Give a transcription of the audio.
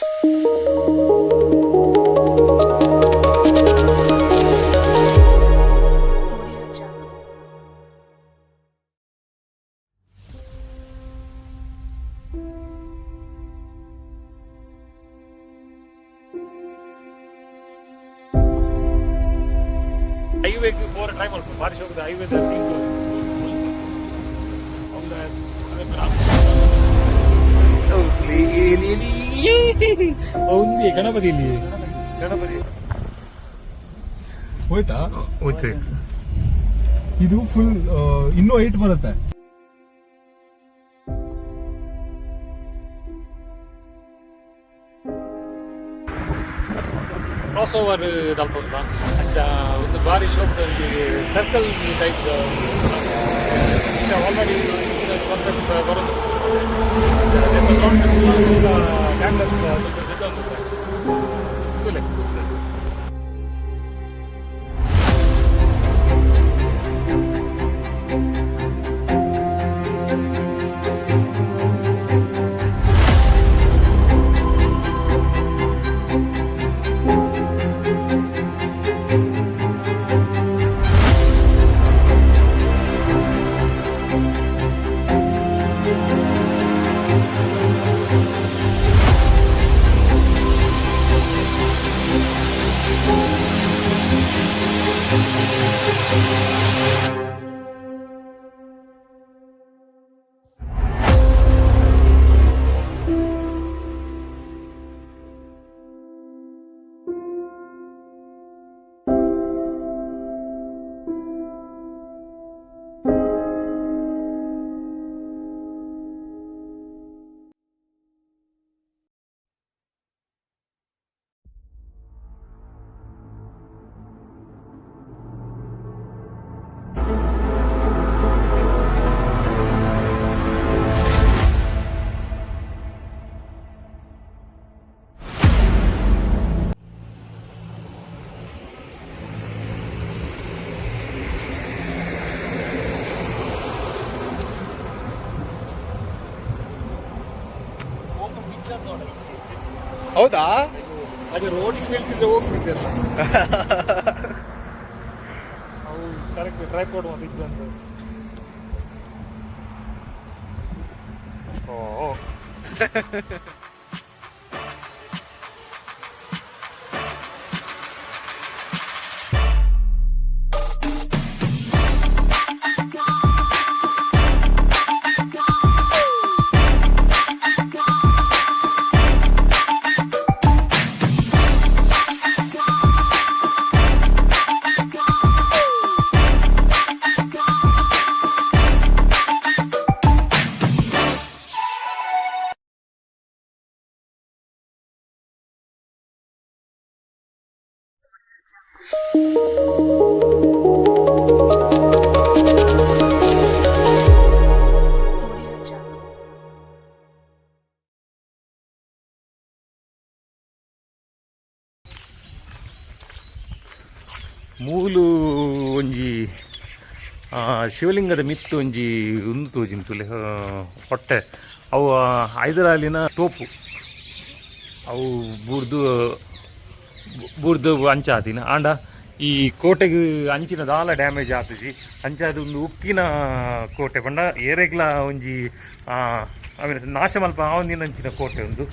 Audio Jungle. ಹೈವೇಗೆ ಪೋರ try ಮಲ್ಪು ಬಾರಿ ಶೋಕದ highway scene. ಒಂದೇ ಗಣಪತಿ, ಇಲ್ಲಿ ಗಣಪತಿ. ಹೋಯ್ತಾ? ಹೋಯ್ತು. ಇದು ಫುಲ್ ಇನ್ನೂ ಹೈಟ್ ಬರುತ್ತೆ. ಕ್ರಾಸ್ ಓವರ್ ದಲ್ಪ ಅಂಚ ಒಂದು ಬಾರಿ ಶೋಕದ ಒಂಜಿ ಸರ್ಕಲ್ ಟೈಪ್. ಆಲ್ರೆಡಿ ಕಾನ್ಸೆಪ್ಟ್ ಬರೋದು ಟೈಮ್. ತೂಲೆ. ಹೌದಾ? ಅದೇ ರೋಡಿಗೆ ಬೀಳ್ತಿದ್ರೆ ಹೋಗ್ತಿದ್ದೆಲ್ಲ. ಅವು ಕರೆಕ್ಟ್ ಟ್ರೈಪಾಡ್ ಮತ್ತೆ ಇತ್ತು ಅಂತ. ಓ. Audio Jungle. ಮೂಲು ಒಂಜಿ ಶಿವಲಿಂಗದ ಮಿತ್ತು ಒಂಜಿ ಉಂದು ತೋಜಿಂತುಲೆ ಹೊಟ್ಟೆ. ಅವು ಹೈದರಾಲಿನ ತೋಪು. ಅವು ಬೂರ್ದು ಬೂರ್ದು ಅಂಚ ಆತಿನ. ಆಂಡ ಈ ಕೋಟೆಗೆ ಅಂಚಿನ ದಾಲ ಡ್ಯಾಮೇಜ್ ಆತುಜಿ. ಅಂಚ ಅದು ಒಂದು ಉಕ್ಕಿನ ಕೋಟೆ ಪಂಡ ಏರೆಗ್ಲ ಒಂಜಿ ಆಮೇಲೆ ನಾಶ ಮಲ್ಪ ಆವಂದಿನ ಅಂಚಿನ ಕೋಟೆ ಒಂದು.